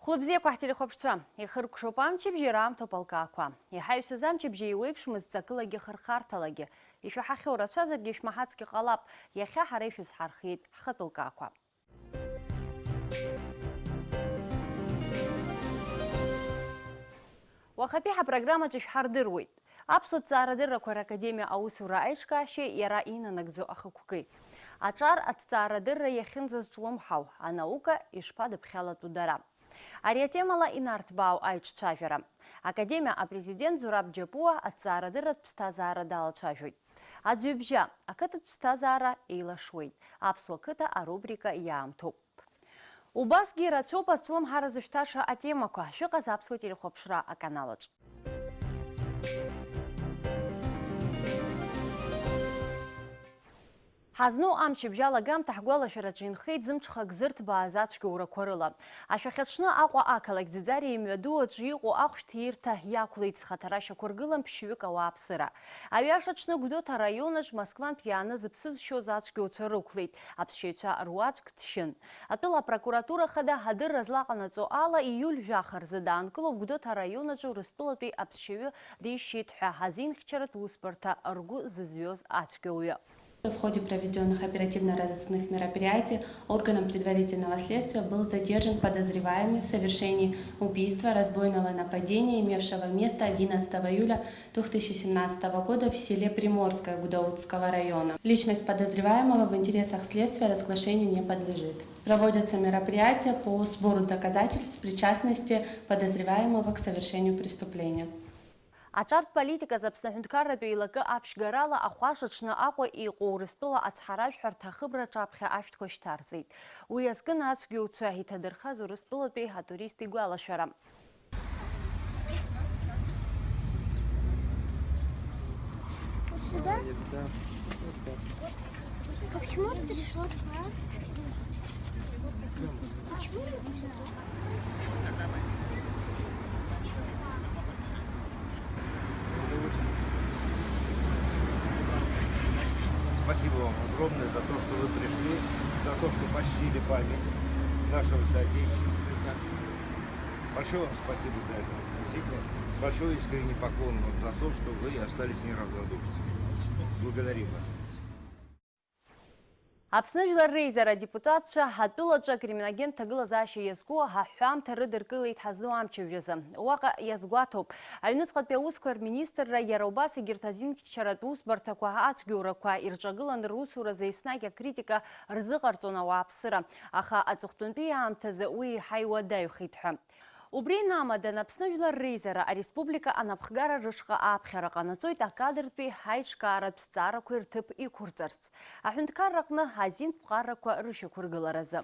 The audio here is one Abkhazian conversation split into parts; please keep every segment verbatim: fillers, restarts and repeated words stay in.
Хәлыбзиақәа ҳтелехәаԥшцәа, ихыркәшоуп амчыбжьи раамҭоуп алкаақәа. Иҳаҩсыз амчыбжьи еиуеиԥшмызт ҵакылагьы хырхарҭалагьы. Ишәаҳахьоу рацәазаргьы ишәмаҳацгьы ҟалап, иахьа ҳара ишәызҳархиеит ҳхатәы лкаақәа. Уахатәи ҳапрограммаҿы шәҳардыруеит. Аԥсуа ҭҵаарадыррақәа ракадемиа аусура аиҿкаашьеи иара инанагӡо ахықәкеи. Аҿар аҭҵаарадырра иахьынӡазҿлымҳау анаука ишԥадыԥхьалатәу дара. Ари атемала инарҭбаау аиҿцәажәара. Академиа апрезидент Зураб Џьапуа аҭҵаарадырратә ԥсҭазаара далацәажәоит. Аӡҩыбжьа, ақыҭатә ԥсҭазаара еилашуеит. Аԥсуа қыҭа арубрика иаамҭоуп. Убасгьы ирацәоуп азҿлымҳара зышәҭаша атемақәа. Шәыҟаз Аԥсуа телехәаԥшра аканалаҿ. Ҳазну амчыбжь алагамҭа ҳгәалашәараҿы инхеит зымҽхак зырҭбааз ацәгьоурақәа рыла. Ашәахь аҽны Аҟәа ақалақь Ӡиӡариа имҩаду аҿы иҟоу ахәшәҭ иирҭа иақәлеит зхаҭара шьақәыргылан ԥшьҩык ауааԥсыра. Аҩаша аҽны Гәдоуҭа араион аҿы Москвантә иааны зыԥсы зшьоз ацәгьоуцәа рықәлеит, аԥсшьаҩцәа руаӡәк дшьын. Атәыла апрокуратура хада адырра злаҟанаҵо ала, ииуль жәаха рзы даанкыло Гәдоуҭа араион аҿы Урыстәылатәи аԥсшьаҩы дишьит ҳәа азинхьчаратә усбарҭа ргәы зызҩоз ацәгьоуҩы. В ходе проведённых оперативно-розыскных мероприятий органом предварительного следствия был задержан подозреваемый в совершении убийства, разбойного нападения, имевшего место одиннадцатого июля две тысячи семнадцатого года в селе Приморское Гудаутского района. Личность подозреваемого в интересах следствия разглашению не подлежит. Проводятся мероприятия по сбору доказательств причастности подозреваемого к совершению преступления. Аҿартә политиказ Аԥсны аҳәынҭқарратә еилакы аԥшьгарала ахәаша аҽны Аҟәа иҟоу Урыстәыла ацҳаражәҳәарҭа ахыбра аҿаԥхьа ашәҭқәа шьҭарҵеит. Уи азкын ацәгьоуцәа иҭадырхаз Урыстәылатәи атурист игәалашәара. Вот сюда? Да. А почему тут решётка, а? Почему тут решётка? Спасибо вам огромное за то, что вы пришли, за то, что почтили память нашего соотечественника. Большое вам спасибо за это. Действительно, большой искренний поклон вам за то, что вы остались неравнодушны. Благодарим вас. Аԥсны Жәлар Реизара адепутатцәа атәылаҿы акриминогентә ҭагылазаашьа иазку аҳәамҭа рыдыркылеит ҳазну амчыбжь азы. Уаҟа иазгәаҭоуп, аҩныҵҟатәи аусқәа рминистрра иара убас егьырҭ азинхьчаратә усбарҭақәа ацәгьоурақәа ирҿагыланы русуразы еснагь акритика рзыҟарҵон ауааԥсыра, аха аҵыхәтәантәи аамҭазы уи еиҳа иуадаҩхеит ҳәа. Убри инамадан, Аԥсны Жәлар Реизара ареспублика анапхгара рышҟа ааԥхьара ҟанаҵоит акадртәи аиҿкааратә зҵаарақәеи рҭыԥ иқәырҵарц, аҳәынҭқарраҟны азинтә ԥҟарақәа рышьақәыргыларазы.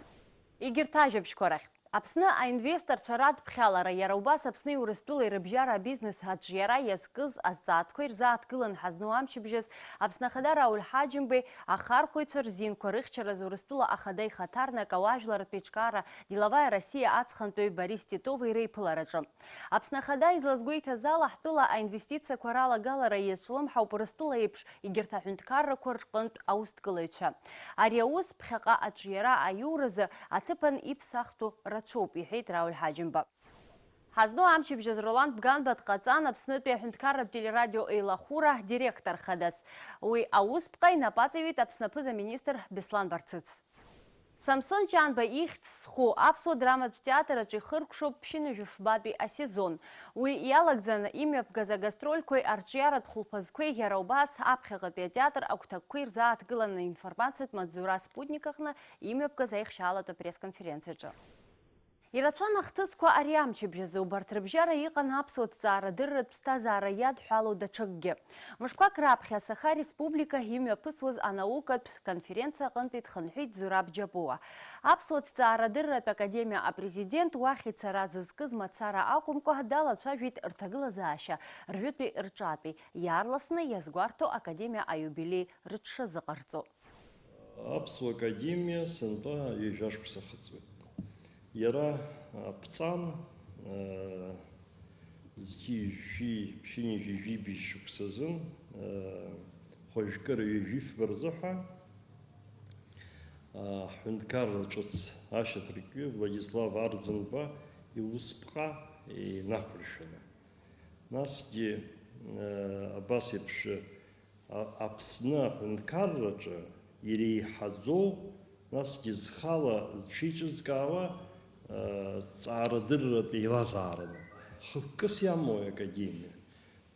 Егьырҭ ажәабжьқәа рахь. Аԥсны аинвесторцәа радԥхьалара, иара убас Аԥсни Урыстәылеи рыбжьара абизнес аҿиара иазкыз азҵаатәқәа ирзааҭгылан ҳазну амчыбжьаз Аԥсны Ахада Рауль Ҳаџьымбеи ахархәаҩцәа рзинқәа рыхьчараз Урыстәыла Ахада ихаҭарнак ауаажәларратә еиҿкаара Деловая Россия аҵхантәаҩ Борис Титови реиԥылараҿы. Аԥсны Ахада излазгәеиҭаз ала, ҳтәыла аинвестициақәа ралагалара иазҿлымҳауп Урыстәыла еиԥш егьырҭ аҳәынҭқаррақәа рҟынтә аусҭгылаҩцәа. Ари аус ԥхьаҟа аҿиара аиуразы аҭыԥан иԥсахтәу рацәоуп, иҳәеит Рауль Ҳаџьымба. Ҳазну амчыбжьаз Ролан Бганба дҟаҵан Аԥснытәи аҳәынҭқарратә телерадио еилахәыра директор хадас. Уи аусԥҟа инапаҵаҩит Аԥсны аԥыза-министр Беслан Барцыц. Самсон Ҷанба ихьӡ зху аԥсуа драматә театр аҿы ихыркәшоуп ԥшьынҩажәи фбатәи асезон. Уи иалагӡаны имҩаԥгаз агастрольқәеи арҿиаратә хәылԥазқәеи иара убас аԥхьаҟатәи атеатр агәҭакқәеи рзааҭгыланы информациатә маҵзура Спутник аҟны имҩаԥгаз аихшьаалатә апресс-конференциаҿы. Ирацәан ахҭысқәа ари амчыбжь азы, убарҭ рыбжьара иҟан аԥсуа ҭҵаарадырратә ԥсҭазаара иадҳәалоу даҽакгьы. Мышқәак раԥхьа Саха Республика имҩаԥысуаз анаукатә конференциа аҟынтәи дхынҳәит Зураб Џьапуа. Аԥсуа ҭҵаарадырратә академиа апрезидент уахь ицара зызкыз мацара акәымкәа, далацәажәеит рҭагылазаашьа, ржәытәи рҿатәи, иаарласны иазгәарҭо академиа аиубилеи рыҽшазыҟарҵо. Аԥсуа академиа сынтәа ҩажәа шықәса ахыҵуеит. Иара аԥҵан, аа, зқьи жәшәи, ԥшьынҩажәи жәибжь шықәсазын, аа, хәажәкыра ҩажәи фба рзыҳәа, аа, ҳҳәынҭқарра ҿыц ашьаҭаркҩы Владислав Арӡынба Иусԥҟа инақәыршәаны. Насгьы, э, абас еиԥш, а-, Аԥсны аҳәынҭқарраҿы иреиҳаӡоу, насгьы зхала зҽеиҿызкаауа, э, ҵаарадырратә еилазаараны, хықәкыс иамоу академиа.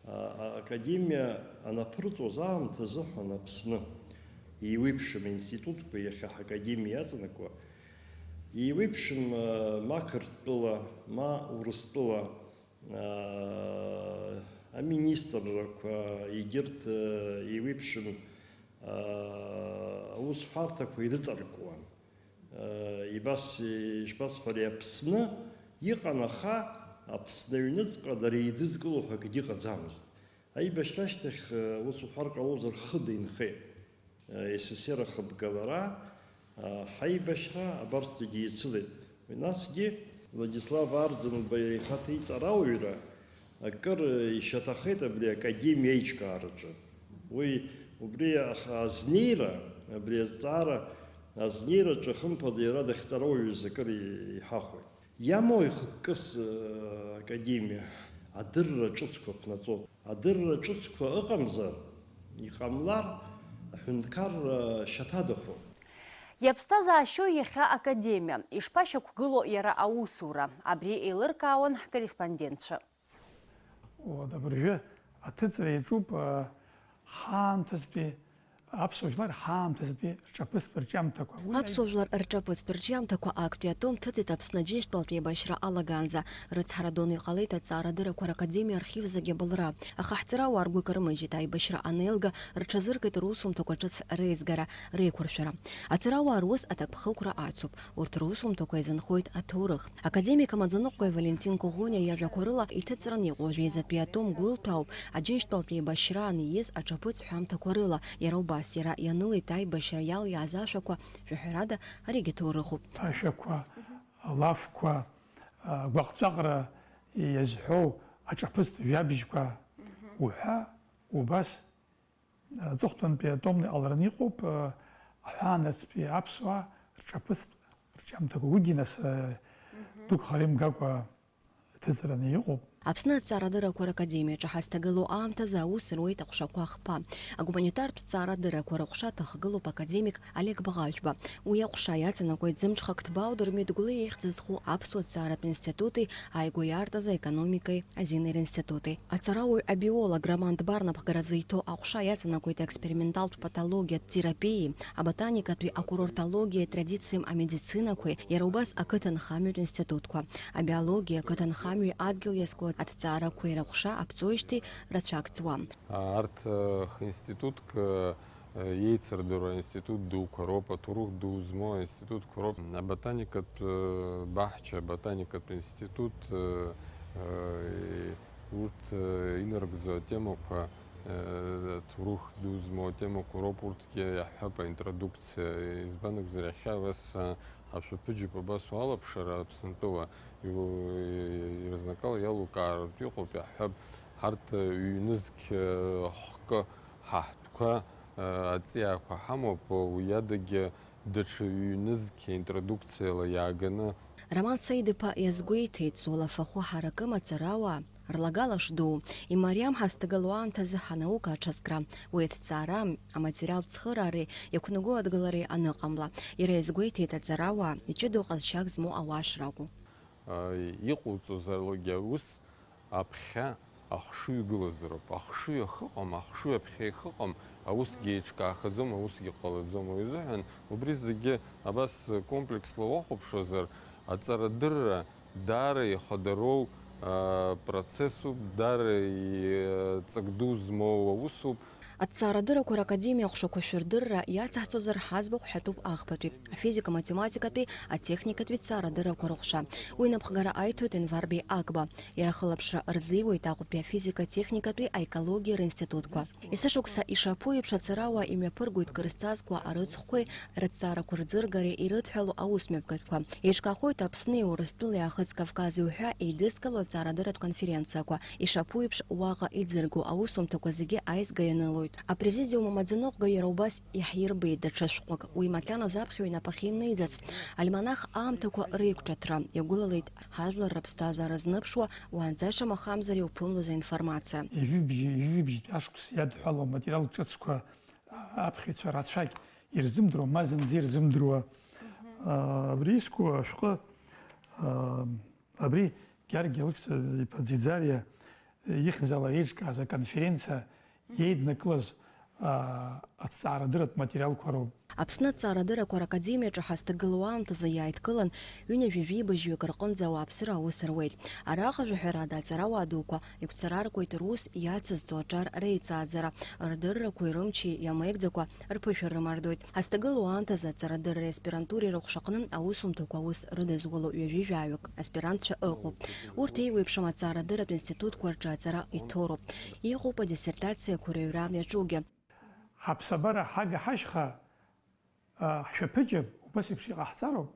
А-, а-, академиа анаԥырҵуаз аамҭазыҳәан Аԥсны еиуеиԥшым аинститутқәа, иахьа ҳакадемиа иаҵанакуа, еиуеиԥшым, а, ма Қырҭтәыла, ма Урыстәыла, аа, аминистррақәа, егьырҭ, еиуеиԥшым, аа, аусҳәарҭақәа ирыҵаркуан. Ибас, ишԥасҳәари, Аԥсны иҟан, аха Аԥсны аҩныҵҟа дара еидызкыло ҳәа акгьы ыҟаӡамызт. Аибашьра ашьҭахь, ус уҳәар ҟалозар, хыда инхеит. С С С Р ахыбгалара, ҳаибашьра абарҭ зегьы еицылеит. Уи насгьы Владислав Арӡынба иара ихаҭа иҵарауаҩра акыр ишьаҭахеит абри академиа аиҿкаараҿы. Уи, убри аха-, азнеира, абри азҵаара азнеираҿы, хымԥада, иара дахьҵарауаҩыз акыр иҳахәоит. Иамои хықәкыс, э, академиа? Адырра ҿыцқәа ԥнаҵоуп. Адырра ҿыцқәа ыҟамзар, иҟамлар, аҳәынҭқарра шьаҭадахоит. Иаԥсҭазаашьои иахьа академиа? Ишԥашьақәгылоу иара аусура? Абри еилыркаауан ҳкорреспондентцәа. Уа, абыржәы аҭыҵра иаҿуп, э, ҳаамҭазтәи Аԥсуа жәлар ҳаамҭазтәи рҿаԥыцтә рҿиамҭақәа. Уи Аԥсуа жәлар рҿаԥыцтә рҿиамҭақәа актәи атом ҭыҵит Аԥсны Аџьынџьтәылатә еибашьра алаганӡа. Рыцҳаразы икалеит Аҭҵаарадыррақәа ракадемиа архив зегьы абылра. Аха ҳҵарауаа ргәы карымыжьит аибашьра анеилга, рҽазыркит русумҭақәа ҿыц реизгара, реиқәыршәара. Аҵарауаа рус аҭакԥхықәра ацуп. Урҭ русумҭақәа иазынхоит аҭоурых. Академик амаӡаныҟәгаҩ Валентин Коӷониа иажәақәа рыла, иҭыҵран иҟоу жәеизатәи атом гәылҭәаауп, Аџьынџьтәылатә еибашьраан ииз аҿаԥыц ҳәамҭақәа рыла. Иара убас иара ианылеит аибашьра иалиааз ашәақәа, шәаҳәарада, аригьы ҭоурыхуп. Ашәақәа, алафқәа, агәаҟҵәаҟра иазҳәоу аҿаԥыцтә жәабжьқәа уҳәа, убас Аҵыхәтәантәи атомны иҟалараны иҟоуп, э, аҳәаанырцәтәи аԥсуаа рҿаԥыцтә рҿиамҭақәа. Уигьы, нас, э, дук хара имгакәа иҭыҵраны иҟоуп. Аԥсны аҭҵаарадыррақәа ракадемиаҿы ҳазҭагылоу аамҭазы аус руеит аҟәшақәа хԥа. Агуманитартә ҭҵаарадыррақәа рыҟәша дҭахгылоуп академик Олег Бӷажәба. Уи аҟәша иаҵанакуеит зымҽхак ҭбаау Дырмит Гәлиа ихьӡ зху аԥсуа ҭҵааратә институти, ааигәа иаартыз аекономикеи азинеи ринститути. Аҵарауаҩ абиолог Роман Дбар напхгара зиҭо аҟәша иаҵанакуеит аексперименталтә патологиатә терапиеи, аботаникатәи акурортологиеи традициам амедицинақәеи, иара убас ақыҭанхамҩатә институтқәа, абиологиа, ақыҭанхамҩеи адгьыл иазку аҭҵаарақәеи рыҟәша аԥҵоижьҭеи рацәак ҵуам. Арҭ, э, х-, институтк, э, Еицырдыруа аинститут дуқәа роуп, аҭоурых ду змоу аинститутқәа роуп, аботаникатә, э, баҳча, аботаникатә институт, э, э, урҭ, э, инарыгӡо атемақәа, э, аҭоурых ду змоу атемақәа роуп, урҭгьы иаҳҳәап аинтродукциа, избан акәзар, иахьа абас, э, ҳашәаԥыџьаԥ абас уалаԥшыр Аԥсынтәыла, иу-, ирызнакала иалукаартә иҟоуп, иаҳҳәап, ҳарҭ, э, ҩнызқь, э, хкы ҳаҳтәқәа, аҵиаақәа ҳамоуп, уи адагьы даҽа ҩнызқь интродукциала иааганы. Роман Саид-иԥа иазгәеиҭеит, зуалафахәы ҳаракым аҵарауаа рлагала шдуу, имариам ҳазҭагылоу аамҭазы ҳанаука аҽазкра, уи аҭҵаара, аматериалтә цхыраареи иақәнаго адгылареи аныҟамла. Иара иазгәеиҭеит аҵарауаа иҷыдоу ҟазшьак змоу ауаа шракәу. Иҟауҵозаргьы аус аԥхьа ахшыҩ гылазароуп. Ахшыҩ ахыҟам, ахшыҩ аԥхьа ихыҟам, аусгьы еиҿкаахаӡом, аусгьы ҟалаӡом. Уи азыҳәан убри зегьы абас комплексла уахәаԥшуазар, аҵарадырра даара ихадароу, а, процессуп, даара и-, ҵак ду змоу аусуп. Аҭҵаарадыррақәа ракадемиа аҟәшақәа шәырдырра иацаҳҵозар, ҳаӡбахә ҳәатәуп ахԥатәи, афизика-математикатәи, атехникатәи ҭҵаарадыррақәа рыҟәша. Уи напхгара аиҭоит Енварбеи Агба. Иара ахылаԥшра рзиуеит Аҟәатәи афизика-техникатәи аекологиа ринститутқәа. Есышықәса ишаԥу еиԥш, аҵарауаа имҩаԥыргоит кыр зҵазкуа арыцхәқәеи рыҭҵаарақәа рӡыргареи ирыдҳәалоу аусмҩаԥгатәқәа. Еиҿкаахоит Аԥсни Урыстәылеи Аахыҵ Кавкази уҳәа еидызкыло аҭҵаарадырратә конференциақәа. Ишаԥу еиԥш, уаҟа иӡыргоу аусумҭақәа зегьы аизга ианылоит. Апрезидиум амаӡаныҟәгаҩ иара убас иаҳирбеит даҽа шәҟәык. Уи макьаназ аԥхьаҩ инапахьы имнеиӡац. Альманах аамҭақәа реиқәҿыҭра иагәылалеит ҳажәлар рыԥсҭазаара знырԥшуа, уаанӡа шамахамзар иуԥымлоз аинформациа. Ҩажәибжь, ҩажәибжьтәи ашықәс иадҳәалоу аматериал ҿыцқәа аԥхьаҩцәа рацәак ирзымдыруа, ма зынӡа ирзымдыруа. Абри иску ашәҟәы, абри Георги Алықьса-иԥа Ӡиӡариа ихьӡала еиҿкааз аконференциа иеиднакылаз, аа, аҭҵаарадырратә материалқәа роуп. Аԥсны аҭҵаарадыррақәа ракадемиаҿы ҳазҭагылоу аамҭазы иааидкылан, ҩынҩажәи жәибжьҩык рҟынӡа ауааԥсыра аус руеит. Араҟа, жәаҳәарада, аҵарауаа дуқәа игәцараркуеит рус иацызҵо аҿар реиҵааӡара, рдыррақәеи рымчи иамеигӡакәа рԥышәа рымардоит. Ҳазҭагылоу аамҭазы аҵарадырреи аспирантуреи рыҟәшаҟны аусумҭақәа аус рыдызуло ҩажәи жәаҩык аспирантцәа ыҟоуп. Урҭ еиуеиԥшым аҵаарадырратә институтқәа рҿы аҵара иҭоуроуп. Иҟоуп адиссертациақәа рыҩра иаҿугьы. Ҳаԥсабара ҳага-ҳашьха, а, ҳшәаԥыџьаԥ убас еиԥш иҟаҳҵароуп,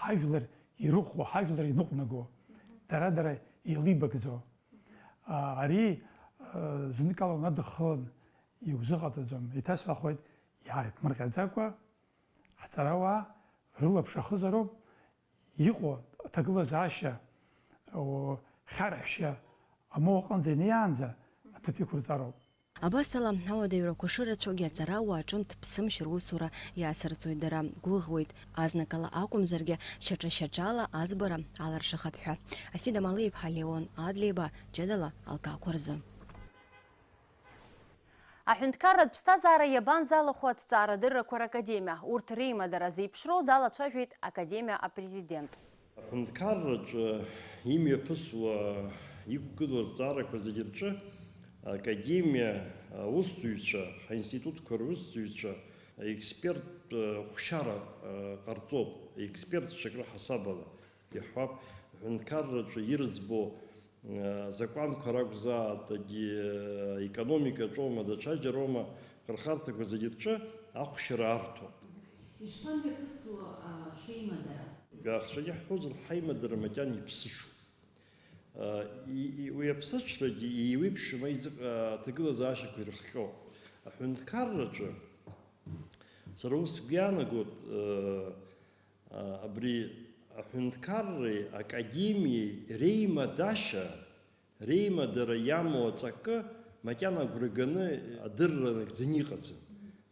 ҳажәлар ирыхәо, ҳажәлар иныҟәнаго, дара-дара еилибагӡо. А, ари, а, зныкала унадыххылан иузыҟаҵаӡом. Еиҭасҳәахуеит, иааиԥмырҟьаӡакәа, ҳҵарауаа рылаԥш ахызароуп, иҟоу аҭагылазаашьа, о, хьарҳәшьа амоу аҟынӡа инеиаанӡа аҭыԥ иқәырҵароуп. Абас ала, ауадаҩрақәа шырацәоугьы аҵарауаа ҿымҭ ԥсымшь русура иаасырҵоит дара, гәыӷуеит, азныкала акәымзаргьы, шьаҿа-шьаҿала аӡбара аларшахап ҳәа. Асида Малиеиԥҳа Леон Адлеиба, ҷыдала алкаақәа рзы. Аҳәынҭқарратә ԥсҭазаара иабанӡалахәу аҭҵаарадыррақәа ракадемиа? Урҭ реимадара зеиԥшроу далацәажәеит Академиа апрезидент. Аҳәынҭқарраҿы имҩаԥысуа, иқәгылоу азҵаарақәа зегьы рҿы академиа аусзуҩцәа, ҳаинститутқәа русзуҩцәа, аексперттә хәшьара ҟарҵоуп, аекспертцәак рыҳасабала. Иаҳҳәап, аҳәынҭқарраҿы ирыӡбо, э, закәанқәа ракәзааҭгьы, э, аекономикаҿоума, даҽаџьароума, ахырхарҭақәа зегьы рҿы ахәшьара арҭоит. Ишԥамҩаԥысуа, а, шәеимадара? Ахцәагьы ҳҳәозар, ҳаимадара макьана иԥсыҽуп. А, и, и, уи аԥсыҽрагьы еиуеиԥшым аизыҟ-, а, аҭагылазаашьақәа ирыхҟьо. Аҳәынҭқарраҿы, сара ус сгәы иаанагоит, э, А, абри аҳәынҭқарреи академиеи реимадашьа, реимадара иамоу аҵакы макьана агәра ганы адырра нагӡаны иҟаӡам.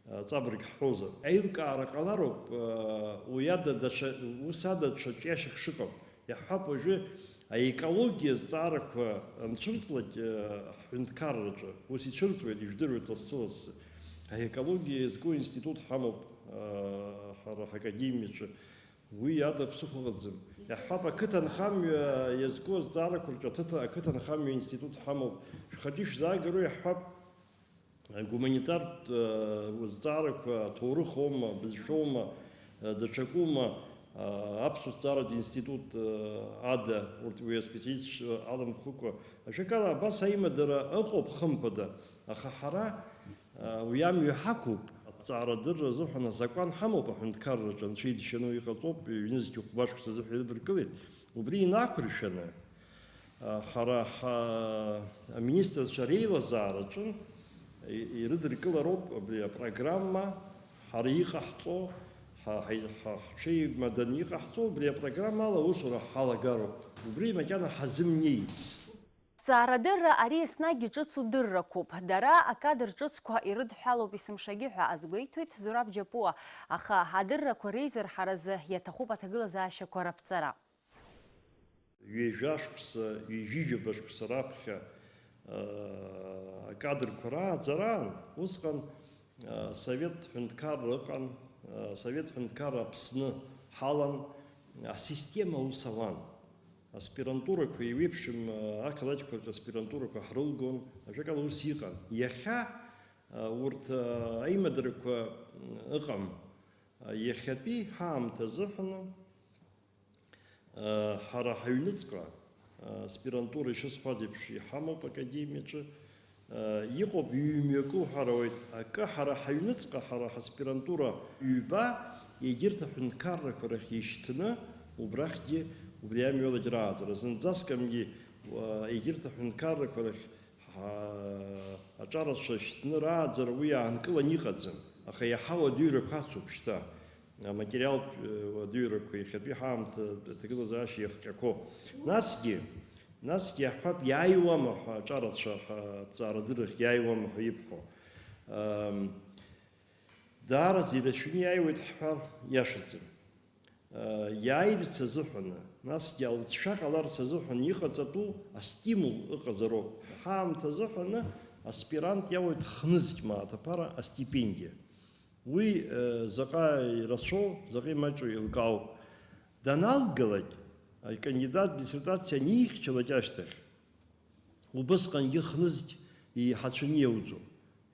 А, ҵабырг ҳҳәозар, аилкаара ҟалароуп, а, уи ада даҽа, ус ада даҽа ҿиашьак шыҟам. Иаҳҳәап, уажәы аекологиа зҵаарақәа анцәырҵлак, а, ҳҳәынҭқарраҿы, ус ицәырҵуеит, ижәдыруеит лассы-лассы. Аекологиа иазку институт ҳамоуп, а, ҳара ҳакадемиаҿы. Уи ада ԥсыхәа ыҟаӡам. Иаҳҳәап, ақыҭанхамҩа иазку азҵаарақәа рҿы аҭыҭ-, ақыҭанхамҩа институт ҳамоуп. Шәхаҿы ишәзаагароу, иаҳҳәап, агуманитартә, э, зҵаарақәа, аҭоурыхоума, абызшәоума, э, даҽакума, э, аԥсуа зҵааратә институт, э, ада, урҭ уи аспециалистцәа аламхәыкәа. Ажәакала, абас аимадара ыҟоуп, хымԥада, аха ҳара Уи амҩа ҳақәуп. Аҭҵаарадырра азыҳәан азакәан ҳамоуп аҳәынҭқарраҿы, анцәа иџьшьаны уи ҟаҵоуп, ҩнызқь хәба шықәса азыҳәа ирыдыркылеит. Убри инақәыршәаны, ҳара ҳа-, аминистрцәа реилазаараҿы и-, ирыдыркылароуп абри апрограмма, ҳара иҟаҳҵо, ҳа-, ҳа-, ҳа-, ҳҽеимаданы иҟаҳҵо, убри апрограмма ала аусура ҳалагароуп. Убри макьана ҳазымнеиц. Ҭҵаарадырра ари еснагь иҿыцу дыррақәоуп. Дара акадр ҿыцқәа ирыдҳәалоуп есымшагьы ҳәа азгәеиҭоит Зураб Џьапуа, аха адыррақәа реизырҳаразы иаҭахуп аҭагылазаашьақәа раԥҵара. Ҩажәа шықәса, ҩажәижәаба шықәса раԥхьа, аа, акадрқәа рааӡараан, усҟан, аа, Совет ҳәынҭқарра ыҟан, аа, Совет ҳәынҭқарра Аԥсны ҳалан, асистема аус ауан. Аспирантурақәа еиуеиԥшым, ақалақьқәа рҿы аспирантурақәа ҳрылгон, ажәакала, ус иҟан. Иахьа, урҭ аимадарақәа ыҟам. Иахьатәи ҳаамҭа азыҳәан, ҳара ҳаҩныҵҟа, аспирантура, ишысҳәаз еиԥш, иҳамоуп академиаҿы. Иҟоуп ҩ-мҩакы уҳәар ауеит. Акы ҳара ҳаҩныҵҟа, ҳара ҳаспирантура ҩба, егьырҭ аҳәынҭқаррақәа рахь ишьҭны, убрахьгьы, убри амҩалагь рааӡара. Зынӡаскамгьы, уа, егьырҭ аҳәынҭқаррақәа рахь ҳа-, Аҿарацәа шьҭны рааӡара уи аанкыланы иҟаӡам, аха иаҳа уадаҩрақәа ацуп шьҭа, аматериалтә, э, уадаҩрақәа иахьатәи ҳаамҭа аҭагылазаашьа иахҟьақәоу. Насгьы, насгьы иаҳҳәап, иааиуама ҳәа аҿарацәа ҳәа, аҭҵаарадыррахь иааиуама ҳәа ибҳәо. Ам, даараӡа ирацәаны иааиуеит ҳҳәар иашаӡам. Иааирц азыҳәаны, насгьы алҵшәа ҟаларц азыҳәан иҟаҵатәу астимул ыҟазароуп. Ҳаамҭа азыҳәаны аспирант иауеит хнызқь мааҭ аԥара астипендиа. Уи, э, заҟа ирацәоу, заҟа имаҷу еилкаауп. Даналгалак, акандидат диссертациа анихьчалак ашьҭахь, убысҟангьы хнызқь еиҳацәаны иауӡом.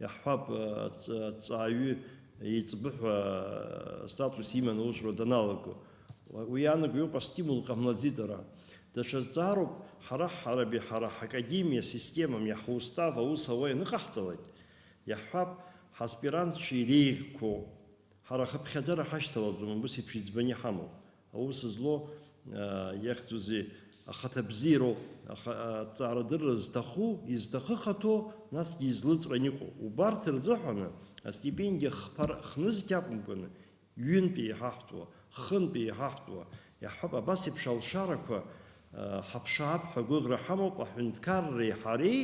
Иаҳҳәап, аҵ-, аҵааҩы еиҵбы ҳәа астатус иманы аусура даналаго. Уи иаанаго иоуп астимул ҟамлаӡеит ара. Даҽа зҵаароуп, ҳара ҳараби ҳара ҳакадемиа системами ҳустав аус ауа ианыҟаҳҵалак, иаҳҳәап, ҳаспирантцәа иреиӷьқәоу. Ҳара ахыԥхьаӡара ҳашьҭалаӡом, убыс еиԥш иӡбаны иҳамоуп. Аус злоу, а, иахьӡузеи, ахаҭа бзиароуп, аха, а, аҭҵаарадырра зҭаху, изҭахы хаҭоу, насгьы излыҵран иҟоу. Убарҭ рзыҳәаны астипендиа хԥар-, хнызқь акәымкәаны, ҩынтә еиҳаҳтәуа, хынтә еиҳаҳтәуа, иаҳҳәап, абас еиԥш алшарақәа, а, ҳаԥшаап ҳәа гәыӷра ҳамоуп, аҳәынҭқарреи ҳареи,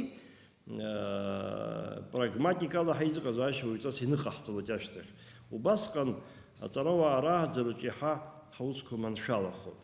Прагматикала ҳаизыҟазаашьа уаҩҵас иныҟаҳҵалак ашьҭахь. Убасҟан аҵарауаа рааӡараҿ иаҳа ҳаусқәа маншәалахоит.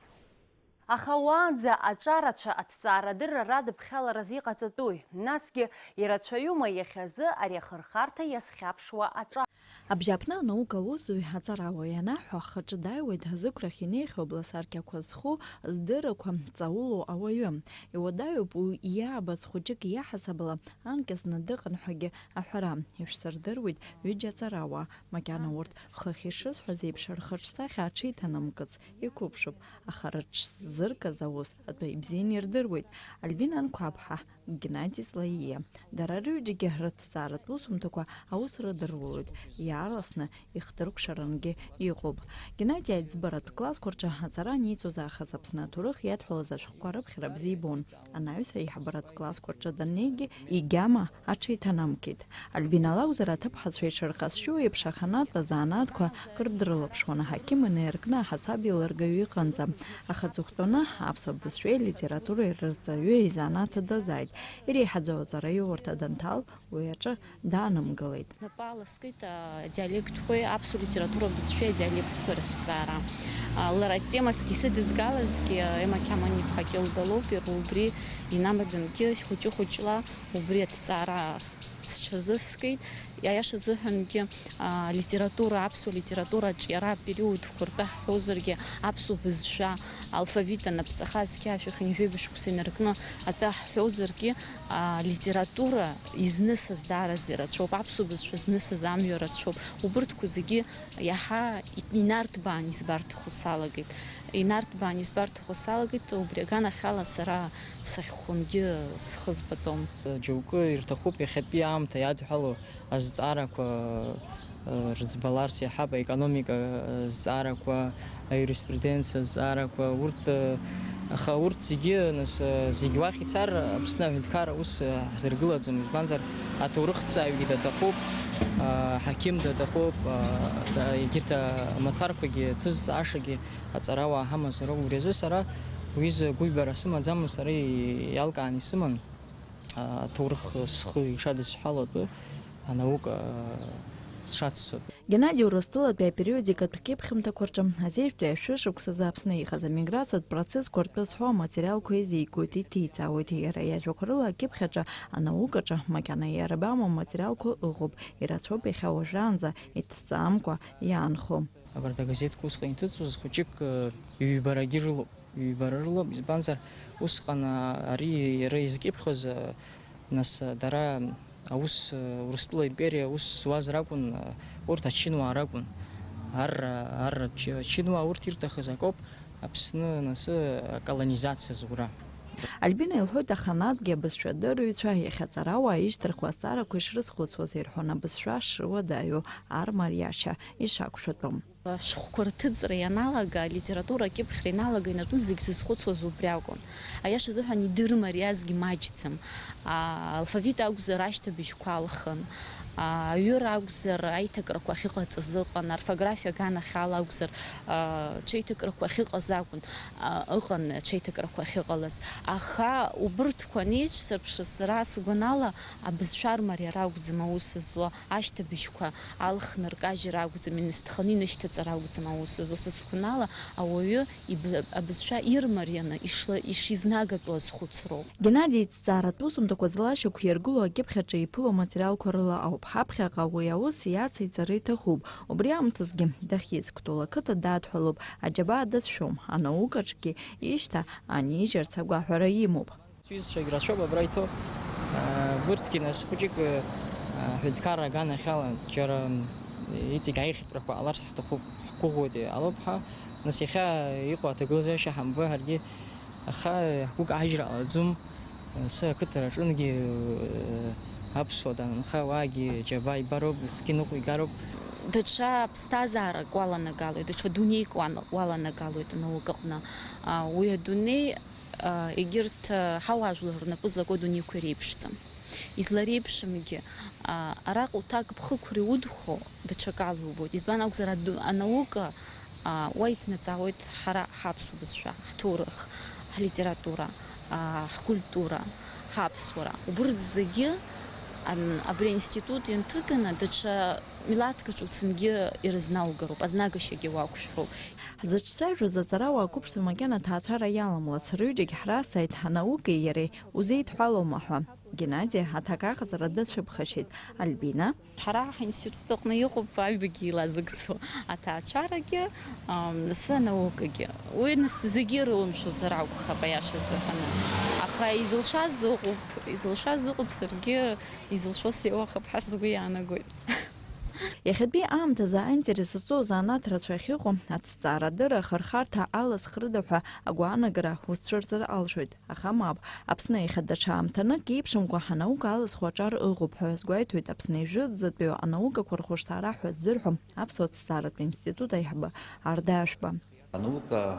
Аха уаанӡа аҿарацәа аҭҵаарадырра радыԥхьалараз иҟаҵатәуи? Насгьы ирацәаҩума иахьазы ари ахырхарҭа иазхьаԥшуа аҿар? Абжьааԥны анаукаусзуҩ аҵарауаҩ анаҳҳәо, ахаҿы дааиуеит азықәрахь инеихьоу абласаркьақәа зху, здыррақәа ҵаулоу ауаҩы. Иуадаҩуп уи иаабац хәыҷык иаҳасабала анкьа зны дыҟан ҳәагьы аҳәара. Ишәсырдыруеит ҩыџьа аҵарауаа, макьана урҭ, хыхь ишысҳәаз еиԥш, рхаҿсахьа аҽеиҭанамкыц иқәыԥшуп, аха рыҽзыркыз аус атәы ибзианы ирдыруеит. Альбина Анқәабҳа, Геннади Злаииа. Дара рҩыџьагьы рыҭҵааратә усумҭақәа аус рыдырулоит, иаарласны ихдыркәшарангьы иҟоуп. Геннади аиҵбаратә классқәа рҿы аҵара аниҵоз аахыс Аԥсны аҭоурых иадҳәалаз ашәҟәқәа рыԥхьара бзиа ибон. Анаҩс аиҳабыратә классқәа рҿы даннеигьы игьама аҽеиҭанамкит. Альбина лакәзар, аҭыԥҳацәа ишырҟазшьоу еиԥш, аханатә азанааҭқәа кыр дрылаԥшуан, аҳақьым инаркны аҳасаб еилыргаҩы иҟынӡа. Аха аҵыхәтәаны аԥсуа бызшәеи алитературеи рырҵаҩы изанааҭ дазааит. Иреиҳаӡоу аҵараиурҭа данҭал, уи аҿы даанымгылеит. Знапы аласкит адиалектқәеи аԥсуа литература бызшәеи адиалектқәеи рыҭҵаара. Лара атема зегьы сыдызгалазгьы, Ема Қьаман-иԥҳа Кьылда лоуп, иара убри инамадангьы хәыҷы-хәыҷла убри аҭҵаара сҽазыскит. Аиаша азыҳәангьы, а, литература, аԥсуа литература аҿиара апериодқәа ртәы ҳҳәозаргьы, аԥсуа бызшәа алфавит анапҵаха зқьи жәшәи хынҩажәи жәаба шықәса инаркны атәы ҳҳәозаргьы, а, литература изнысыз даараӡа ирацәоуп, аԥсуа бызшәа знысыз амҩа рацәоуп. Убырҭқәа зегьы иаҳа инарҭбаан избарҭахо салагеит. Инарҭбаан избарҭахо салагеит, убри аганахьала сара сахьхәынгьы схы збаӡом. Џьоукы ирҭахуп иахьатәи аамҭа иадҳәало азҵаарақәа, э, рыӡбаларц, иаҳҳәап, аекономика, э, зҵаарақәа, аиуриспруденциа зҵаарақәа, урҭ, э, аха урҭ зегьы, нас, э, зегь уахь ицар, Аԥсны аҳәынҭқарра ус, э, ҳзыргылаӡом, избанзар, аҭоурыхҭҵааҩгьы даҭахуп, э, аҳақьым даҭахуп, э, егьырҭ амаҭәарқәагьы, ҭызҵаашагьы аҵарауаа ҳамазароуп. Убри азы сара уи изы гәыҩбара сымаӡамызт, сара иалкааны исыман, а, аҭоурых схы ишадысҳәало атәы, анаука, а, сшацҵо атәы. Геннади Урыстәылатәи апериодикатә кьыԥхьымҭақәа рҿы азеижәтәи ашәышықәсазы Аԥсны иҟаз амиграциатә процессқәа ртәы зҳәо аматериалқәа еизигоит, иҭеиҵаауеит. Иара иажәақәа рыла акьыԥхь аҿы, анаукаҿы макьана иарбамоу аматериалқәа ыҟоуп, ирацәоуп иахьа уажәраанӡа иҭҵаамкәа иаанхо. Абарҭ агазеҭқәа усҟан иҭыҵуаз хәыҷык, э, ҩбарагьы рылоуп, ҩбара рылоуп, избанзар, усҟан, а, ари иара изкьыԥхьуаз, а, нас, а, дара аус, а, Урыстәыла империа аус зуаз ракәын, а, урҭ ачынуаа ракәын. Ар, ар, ачы-, ачынуаа урҭ ирҭахыз акоуп Аԥсны, нас, а, аколонизациа зура. Альбина илҳәоит, аханатәгьы абызшәадырҩцәа иахьа аҵарауаа ишьҭырхуа азҵаарақәа ишрызхәыцуаз ирҳәон, абызшәа шрыуадаҩу ар мариашьа ишақәшәатәым. Ашәҟәқәа рҭыҵра ианалага, алитература акьыԥхьра иналага, инаркны зегь зызхәыцуаз убри акәын. Аиаша азыҳәан, идырым ари азгьы маҷӡам. А, алфавит акәзар, ашьҭыбжьқәа алхын. А, аҩыра акәзар, аиҭакрақәа ахьыҟаҵаз ыҟан, аорфографиа аганахьала акәзар, а, ҽеиҭакрақәа ахьыҟаз акәын, а, ыҟан ҽеиҭакрақәа ахьыҟалаз. Аха убырҭқәа анеиҿсырԥша, сара сгәанала, абызшәа армариара акәӡам аус злоу, ашьҭыбжьқәа алхны ркажьра акәӡам, инасҭханы инышьҭаҵара акәӡам аус злоу. Са сгәанала, ауаҩы иб-, абызшәа ирмарианы ишла-, ишизнагатәу азхәыцроуп. Геннади иҭҵааратә усумҭақәа злашьақәиргыло акьыԥхьаҿы иԥыло аматериалқәа рыла ауп. Ҳаԥхьаҟа уи аус иациҵара иҭахуп. Убри аамҭазгьы дахьизгәҭоу ақыҭа дадҳәалоуп, аџьабаа дацәшәом, анаукаҿгьы ишьҭа анижьырц агәаҳәара имоуп. Сҩызцәагь рацәоуп абра иҭоу. Урҭгьы нас хәыҷык аҳәынҭқарра аганахьала џьара иҵегь аихтәрақәа ҟаларц ҳҭахуп, ҳгәыӷуеит, иҟалоуп ҳәа. Нас иахьа иҟоу аҭагылазаашьа ҳамбои ҳаргьы, аха ҳгәы каҳажьра ҟалаӡом. Асы ақыҭараҿынгьы аԥсуа данынха, уаагьы џьабаа ибароуп, ихгьы ныҟәигароуп. Даҽа ԥсҭазаарак уаланагалоит, даҽа дунеик уан-, уаланагалоит анаукаҟны. А, уи адунеи, а, егьырҭ, а, ҳауаажәлар рнапы злаку адунеиқәа иреиԥшӡам. Излареиԥшымгьы, а, араҟа уҭак ԥхықәра иудхо даҽакала иубоит. Избан акәзар, аду-, анаука, а, уа иҭнаҵаауеит ҳара ҳаԥсуа бызшәа, ҳҭоурых, ҳлитература, а, ҳкультура, ҳаԥсуара. Убырҭ зегьы ан-, абри аинститут ианҭыганы, даҽа милаҭк аҿы уцынгьы ирызнаугароуп, азнагашьагьы уақәшәароуп. Ҳзыҿцәажәоз аҵарауаа қәыԥшцәа макьана аҭаацәара иаламлац, рҩыџьагь ҳрасааит, анаукеи иареи узеидҳәалоума ҳәа. Геннади аҭак аҟаҵара дацәыԥхашьеит. Альбина. Ҳара ҳинститут аҟны иҟоуп аҩбагьы илазыгӡо аҭаацәарагьы, ам, нас анаукагьы. Уи нас зегьы ирылымшозар акәхап, аиаша азыҳәаны. Аха изылшаз ыҟоуп, изылшаз ыҟоуп, саргьы изылшо слеиуахап ҳәа сгәы иаанагоит. Иахьатәи аамҭазы аинтерес зҵоу азанааҭ рацәа ахьыҟоу, аҭҵаарадырра ахырхарҭа алызхрыда ҳәа агәаанагара узцәырҵыр алшоит, аха мап. Аԥсны иахьа даҽа аамҭанык еиԥшымкәа ҳанаука алызхуа аҿар ыҟоуп ҳәа азгәеиҭоит Аԥсны ижәытәӡатәиу анаукақәа рхәышҭаара ҳәа ззырҳәо Аԥсуа ҭҵааратә институт аиҳабы Арда Ашәба. Анаука, а,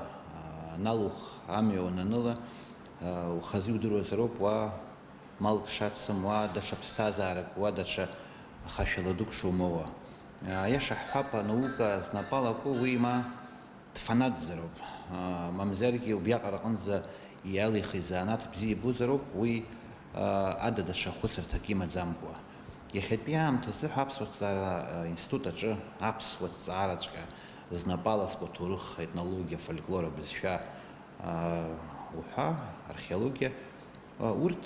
аналух амҩа уананыла, а, ухазы иудыруазароуп уа малк шацым, уа даҽа ԥсҭазаарак, уа даҽа хашәала дук шумоуа. А, аиаша ҳҳәап, анаука знапы алаку уи ма дфанатәзароуп. А, мамзаргьы убриаҟара аҟынӡа иалихыз занааҭ бзиа ибозароуп, уи, а, ада даҽа хәыцырҭак имаӡамкәа. Иахьатәи аамҭазы ҳәа аԥсуа ҭҵаара, а, институт аҿы аԥсуа ҭҵаараҵәҟьа знапы аласку аҭоурых, аетнологиа, афольклор, абызшәа, а, уҳәа, археологиа, а, урҭ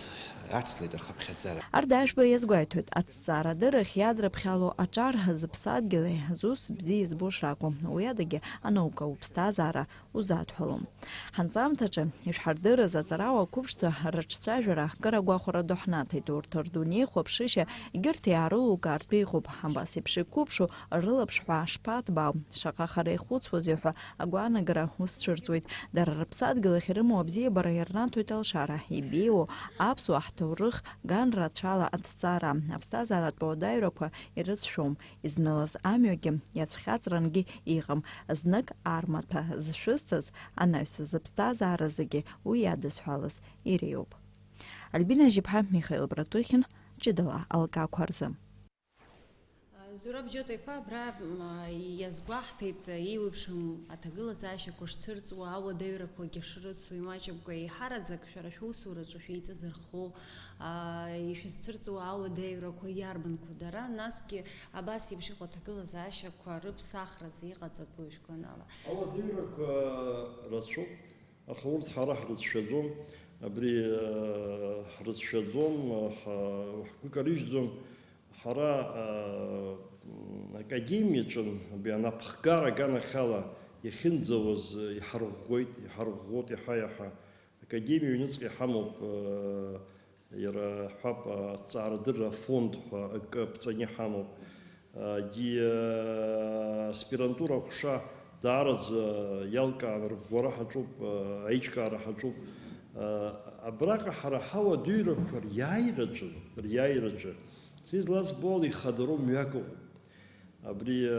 ацлеит рхыԥхьаӡара. Арда Ашәба иазгәеиҭоит, аҭҵаарадыррахь иадрыԥхьало аҿар зыԥсадгьыли зус бзиа избо шракәу, уи адагьы анаука уԥсҭазаара узадҳәалом. Ҳанҵамҭаҿы ишәҳардырыз аҵарауаа қәыԥшцәа рыҿцәажәара акыр агәахәара ду ҳнаҭеит, урҭ рдунеихәаԥшышьа егьырҭ иаарылукаартә иҟоуп, абас еиԥш иқәыԥшу рылаԥш ҳәа шԥаҭбаау, шаҟа хара ихәыцуазеи ҳәа агәаанагара ус цәырҵуеит. Дара рыԥсадгьыл ахь ирымоу абзиабара ирнаҭоит алшара, ибеиоу аԥсуа ҳҭоурых, ган рацәала аҭҵаара, аԥсҭазааратә ауадаҩрақәа ирыцәшәом, изнылаз амҩагьы иацәхьаҵрангьы иҟам, знык армаҭәа зшәысҵаз анаҩс зыԥсҭазаара зегьы уи иадызҳәалаз иреиуоуп. Альбина Жьыԥҳа, Михаил Братухин, ҷыдала алкаақәа рзы. Зураб Џьота-иԥа абра, м, иазгәаҳҭеит, еиуеиԥшым аҭагылазаашьақәа шцәырҵуа, ауадаҩрақәагьы шрыцу, имаҷымкәа еиҳараӡак шәара шәусураҿы шәеиҵазырхо, а, ишәызцәырҵуа ауадаҩрақәа иарбанқәоу дара, насгьы абас еиԥш иҟоу аҭагылазаашьақәа рыԥсахразы иҟаҵатәу ижәгәанала? Ауадаҩрақәа рацәоуп, аха урҭ ҳара ҳрыцәшәаӡом, абри, а, ҳрыцәшәаӡом, аха ҳгәы карыжьӡом. Ҳара, аа, академиаҿын, абри анапхгара аганахьала иахьынӡауаз иҳарӷәӷәеит, иҳарӷәӷәоит иаҳа-иаҳа. Академиа аҩныҵҟа иҳамоуп, аа, иара, ҳҳәап, аҭҵаарадырра афонд ҳәа акы аԥҵаны иҳамоуп. Егьи, аа, аспирантура аҟәша даараӡа иалкаан рыӷәӷәара ҳаҿуп, аа, аиҿкаара ҳаҿуп. Абраҟа ҳара ҳауадаҩрақәа риааираҿы, риааираҿы, Са излазбо ала ихадароу мҩак ыҟоуп. Абри, а,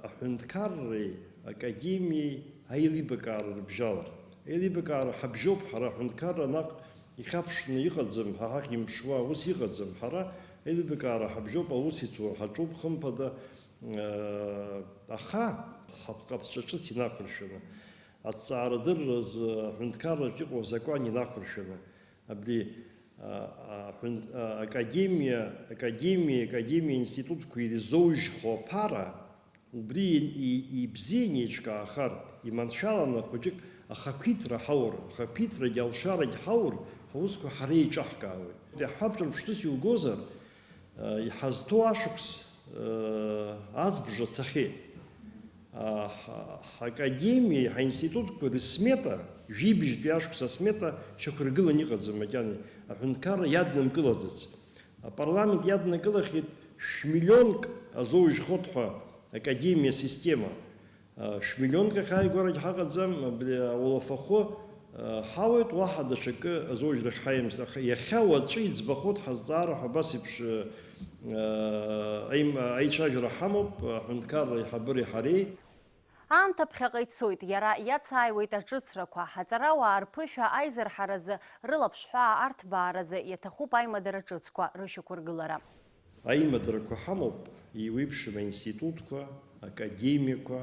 аҳәынҭқарреи академиеи аилибакаара рыбжьалар. Аилибакаара ҳабжьоуп ҳара, аҳәынҭқарра наҟ ихьаԥшны иҟаӡам, ҳа ҳахь имԥшуа аус иҟаӡам. Ҳара аилибакаара ҳабжьоуп, аусеицура ҳаҿуп, хымԥада, а, аха ҳаԥҟаԥҵәа ҿыц инақәыршәаны, аҭҵаарадырразы аҳәынҭқарраҿ иҟоу азакәан инақәыршәаны, абри, а, аҳәын-, а, академиа, академиа, академиа институтқәа ирзоужьхо аԥара, убри и-, и-, ибзиан еиҿкаахар, иманшәаланы хәыҷык ахақәиҭра ҳаур, ахақәиҭрагьы алшарагь ҳаур, ҳаусқәа ҳара еиҿаҳкаауеит. Иаҳҳәап, ҿырԥштәыс иугозар, а, иҳазҭоу ашықәс, а, аӡбжа цахьеит. А, ҳа-, ҳакадемиеи ҳаинститутқәа рысмета, жәибжьтәи ашықәс асмета шьақәыргылан иҟаӡам макьана, аҳәынҭқарра иаднамкылаӡац. Апарламент иаднакылахьеит шә-миллионк азоужьхоит ҳәа академиа система. А, шә-миллионк ахь ааигәарагь ҳаҟаӡам, абри ауалафахәы, а, ҳауеит, уаҳа даҽакы азоужьрахь ҳаимҵ-, аха иахьа уаҵәы иӡбахоит ҳазҵаара ҳәа абас еиԥш, а, аим-, аицәажәара ҳамоуп, аҳәынҭқарра аиҳабыреи ҳареи. Аамҭа ԥхьаҟа ицоит, иара иацааиуеит аҿыцрақәа, аҵарауаа рԥышәа аизырҳаразы, рылаԥш ҳәаа арҭбааразы иаҭахуп аимадара ҿыцқәа рышьақәыргылара. Аимадарақәа ҳамоуп, еиуеиԥшым аинститутқәа, академиақәа,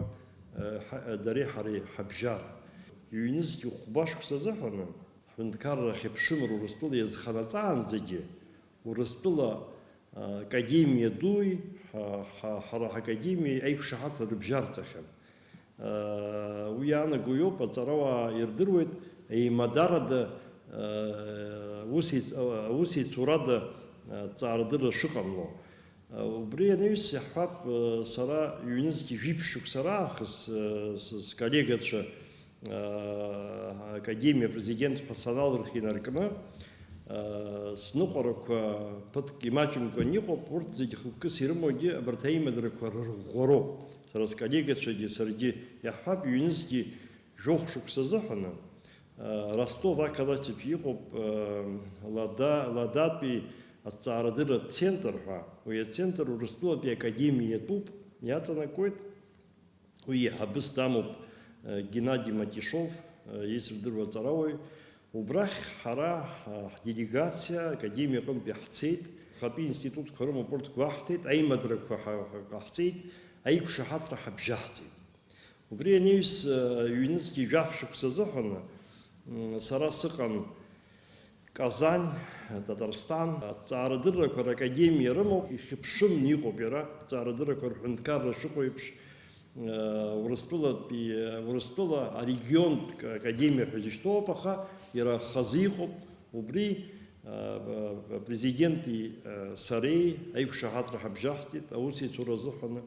э, ҳа-, дареи ҳареи ҳабжьара. Ҩнызқь хәба шықәса азыҳәаны, ҳҳәынҭқарра ахьыԥшымра Урыстәыла иазханаҵаанӡагьы, Урыстәыла, а, академиа дуи ҳа-, ҳа-, ҳара ҳакадемиеи аиқәшаҳаҭра рыбжьарҵахьан. А, уи иаанаго иоуп, аҵарауаа ирдыруеит, еимадарада, а, усеиц-, а, усеицурада, а, ҵаарадырра шыҟамло. А, убри анаҩс иаҳҳәап, а, сара ҩнызқь жәиԥшь шықәса раахыс, а, с-, сколлегацәа академиа апрезидент ҳәа саналырх инаркны, сныҟәарақәа ԥыҭк имаҷымкәан иҟоуп, урҭ зегьы хықәкыс ирымоугьы абарҭ аимадарақәа рырӷәӷәароуп. Сара сколлегацәагьы саргьы иаҳҳәап, ҩнызқьи жәохә шықәса азыҳәаны, Ростов ақалақь аҿы иҟоуп Лада-, Ладатәи аҭҵаарадырратә центр ҳәа, уи ацентр Урыстәылатәи академиа иатәуп, иаҵанакуеит. Уи еиҳабыс дамоуп, э, Геннади Матишов, э, еицырдыруа аҵарауаҩ. Убрахь ҳара, ҳа-, ҳделегациа академиа аҟынтә иаҳцеит, ахатәы институтқәа рымоуп, урҭ гәаҳҭеит, аимадарақәа ҳа-, ҳа-, ҟаҳҵеит, аиқәшаҳаҭра ҳабжьаҳҵеит. Убри анаҩс, э, ҩнызқьи жәаф шықәса азыҳәаны, м, сара сыҟан Казань, Татарстан, аҭҵаарадыррақәа ракадемиа рымоуп, ихьыԥшымны иҟоуп иара, аҭҵаарадыррақәа рҳәынҭқарра шыҟоу еиԥш, Урыстәылатәи, Урыстәыла арегионтә академиа ҳәа изышьҭоуп, аха иара хазы иҟоуп, убри, а, апрезиденти, а, сареи аиқәшаҳаҭра ҳабжьаҳҵеит, аусеицура азыҳәаны,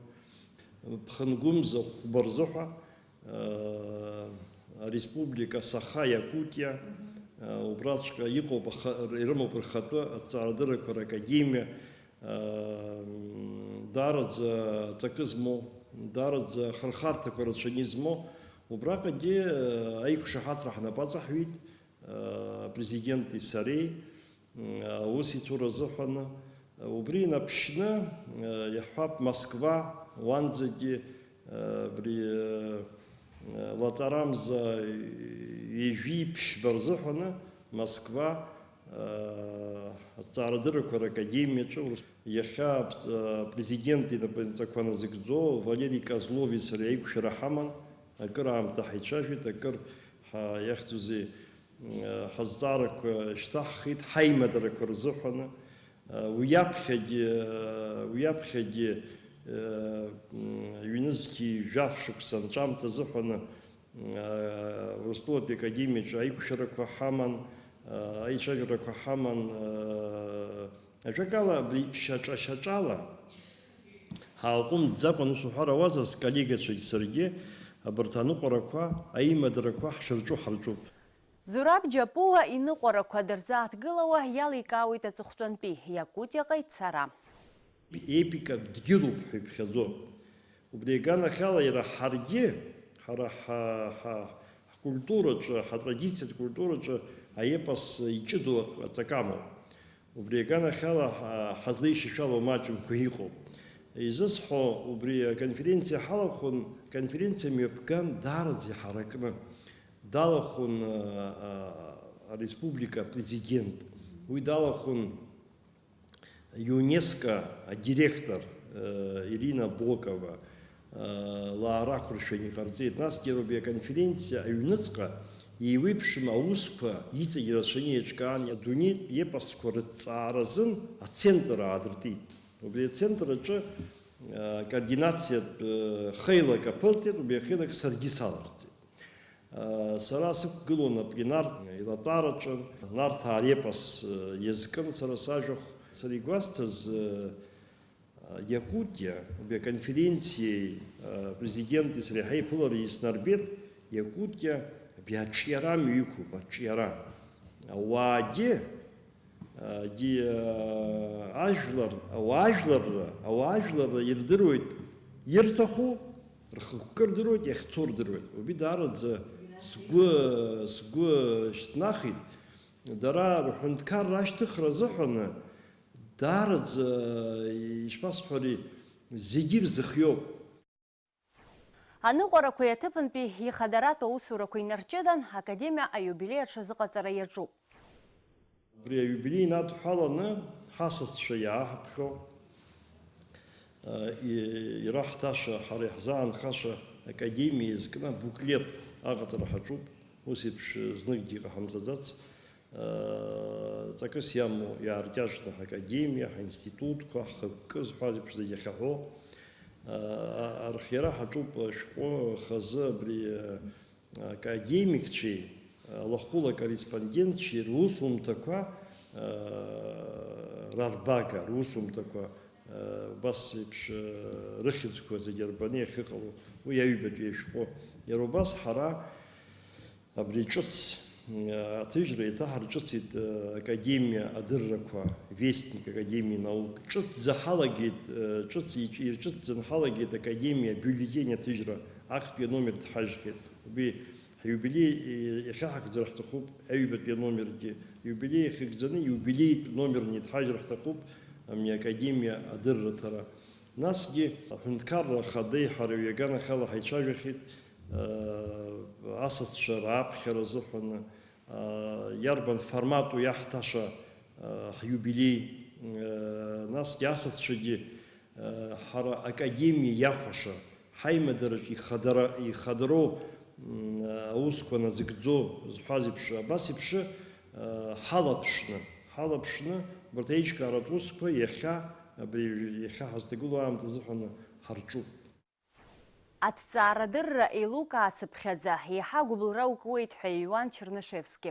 ԥхынгәымза хәба рзыҳәа, Ареспублика Саха, Иакутиа, убраҵәҟьа иҟоуп, аха-, ирымоуп рхатәы аҭҵаарадыррақәа ракадемиа, даараӡа ҵакы змоу, даараӡа ахырхарҭақәа рацәаны измоу, убраҟагьы аиқәшаҳаҭра ҳнапы аҵаҳҩит. Апрезиденти сареи, м, аусеицура азыҳәаны, убри инаԥшьны, э, иаҳҳәап, Москва уанӡагьы, э, абри, э, лаҵарамза ҩажәи ԥшьба рзыҳәаны Москва, э, аҭҵаарадыррақәа ракадемиаҿы урыс-, иахьа аԥ-, э, апрезидент инапынҵақәа назыгӡо Валери Козлови сареи аиқәшәара ҳаман, акыр аамҭа ҳаицәажәеит, акыр ҳа-, иахьӡузеи, ҳазҵаарақәа шьҭаҳхит ҳаимадарақәа рзыҳәаны. Уи аԥхьагьы, уи аԥхьагьы, ҩнызқьи жәаф шықәса анҵәамҭа азыҳәаны, Урыстәылатәи академиаҿы аиқәшәарақәа ҳаман, аицәажәарақәа ҳаман. Ажәакала, абри шьаҿа-шьаҿала ҳааҟәымҵӡакәан, ус уҳәар ауазар, сколлегацәагь саргьы абарҭ аныҟәарақәа, аимадарақәа ҳшырҿу ҳарҿуп. Зураб Џьапуа иныҟәарақәа дырзааҭгылауа иаликаауеит аҵыхәтәантәи Иакутиаҟа ицара. Епикатә дгьылуп ҳәа иԥхьаӡо. Убри аганахьала иара ҳаргьы, ҳара ҳа-, ҳа-, ҳкультураҿы, ҳатрадициатә культураҿы аепос иҷыдоу аҵакы амоуп. Убри аганахьала ҳа-, ҳазлеишьашәало маҷымкәа иҟоуп. Изысҳәо, убри аконференциа ҳалахәын, аконференциа мҩаԥган даараӡа иҳаракны. Далахәын, а, а, ареспублика апрезидент. Уи далахәын ЮНЕСКО адиректор, э, Ирина Бокова, э, лаара ақәыршәаны иҟарҵеит. Насгьы иара убри аконференциа аҩныҵҟа еиуеиԥшым аусқәа иҵегь рацәаны еиҿкаан, адунеитә епосқәа рыҭҵаара азын ацентр аадыртит. Убри ацентр аҿы, э, координациатә, э, хеилак аԥылҵеит, убри ахеилак саргьы саларҵеит. Сара сықәгылон апленартә еилатәараҿы, Нарҭаа репос иазкын сара сажәахә. Сара игәасҭаз, Иакутиа, убри аконференциеи апрезиденти сареи ҳаиԥылареи иснарбеит, Иакутиа абри аҿиара амҩа иқәуп, аҿиара. Ауаагьы, Ди, ажәлар, ауаажәларра, ауаажәларра ирдыруеит ирҭаху, рхықәкы рдыруеит, иахьцо рдыруеит. Убри даараӡа сгәы, сгәы шьҭнахит. Дара рҳәынҭқарра ашьҭыхра азыҳәаны даараӡа, ишԥасҳәари, зегьы ирзыхиоуп. Аныҟәарақәеи аҭыԥантәи ихадаратә аусурақәа инарҷыдан, академиа аиубилеи аҽазыҟаҵара иаҿуп. Абри аиубилеи инадҳәаланы ҳасасцәа иааҳаԥхьо, и-, ираҳҭаша, ҳара иаҳзаанхаша академиа иазкны буклет аҟаҵара ҳаҿуп, ус еиԥш зныкгьы иҟаҳамҵаӡац. Ҵакыс иамоу иааркьаҿны ҳакадемиа, ҳаинститутқәа, ҳхықәкы зҳәаз еиԥш зегьы ахьаҳәо, архиара ҳаҿуп ашәҟәы хазы абри академикцәеи алахәыла акорреспондентцәеи русумҭақәа рарбага, русумҭақәа убас еиԥш рыхьӡқәа зегьы рбаны иахьыҟало, уи аҩбатәи ашәҟәы. Иара убас ҳара Абри ҿыц, аҭыжьра еиҭаҳарҿыцит, академиа адыррақәа, Вестник академии наук. Ҿыцӡа ҳалагеит, ҿыц иҿ-, ирҿыцӡаны ҳалагеит академиа абиуллетень аҭыжьра, актәи аномер дҳажьхьеит. Убри ҳиубилеи, иахьаҳагӡара ҳҭахуп, аҩбатәи аномергьы. Иубилеи иахьыгӡаны, иубилеитә номерны идҳажьыр ҳҭахуп, ами академиа адырраҭара. Насгьы аҳәынҭқарра ахадеи ҳареи ҩаганахьала ҳаицәажәахьеит, асасцәа рааԥхьара азыҳәан, иарбан формату иаҳҭаша ҳиубилеи, насгьы асасцәагьы ҳара академиа иахәаша, ҳаимадараҿ ихадара, ихадароу, аусқәа назыгӡо зҳәаз еиԥш, абас еиԥш, ҳалаԥшны, ҳалаԥшны, убарҭ аиҿкааратә усқәа иахьа, абри иахьа ҳазҭагылоу аамҭазы ҳәаны ҳарҿуп. Аҭҵаарадырра еилукаацыԥхьаӡа, еиҳа агәыбылра укуеит ҳәа иҩуан Чернышевски.